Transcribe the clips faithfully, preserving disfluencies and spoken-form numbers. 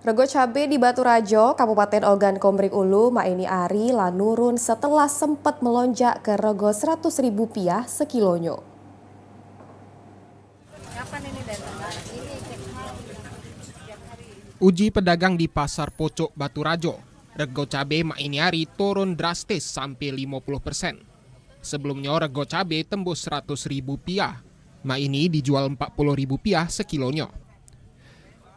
Rego cabe di Batu Rajo, Kabupaten Ogan Komering Ulu, mak ini ari la nurun setelah sempat melonjak ke rego seratus ribu piah sekilonyo. Uji pedagang di Pasar Pocok Batu Rajo, rego cabe mak ini ari turun drastis sampai limo puluh persen. Sebelumnyo rego cabe tembus seratus ribu piah, mak ini dijual empat puluh ribu piah sekilonyo.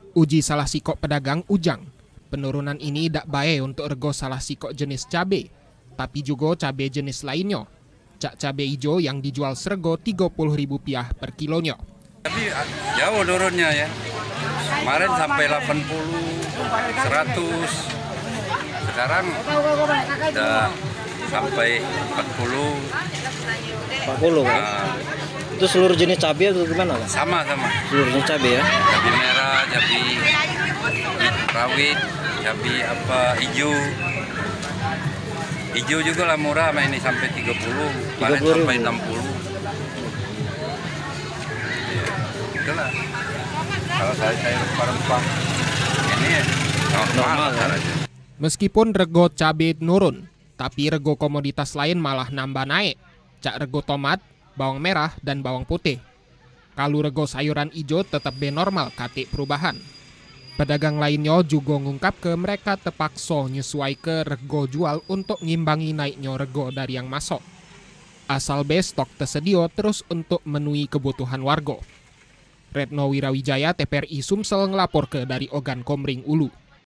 Uji salah sikok pedagang Ujang, penurunan ini dak bae untuk rego salah sikok jenis cabe, tapi jugo cabe jenis lainnyo. Cak cabe ijo yang dijual serego tigo puluh ribu piah per kilonyo. Tapi, ah, jauh turunnya ya. Kemarin sampai delapan puluh, seratus. Sekarang udah sampai empat puluh. Empat puluh, kan? Ah. Itu seluruh jenis cabe atau gimana, Bang? Sama, sama. Seluruh jenis cabe, ya? Cabe merah, cabe rawit, cabe apa, ijo. Ijo juga lah murah, mak ini sampai tiga puluh, kemarin sampai enam puluh. Ya, itulah. Kalau saya, saya rempah-rempah, ini ya normal, normal, kan? Meskipun rego cabe nurun, tapi rego komoditas lain malah nambah naik. Cak rego tomat, bawang merah, dan bawang putih. Kalu rego sayuran ijo tetep be normal katik perubahan. Pedagang lainnyo jugo ngungkapke mereka tepakso nyesuaike rego jual untuk ngimbangi naiknyo rego dari yang masok. Asal be stok tesedio terus untuk menuhi kebutuhan wargo. Retno Wirawijaya, T V R I Sumsel, ngelaporke dari Ogan Komering Ulu.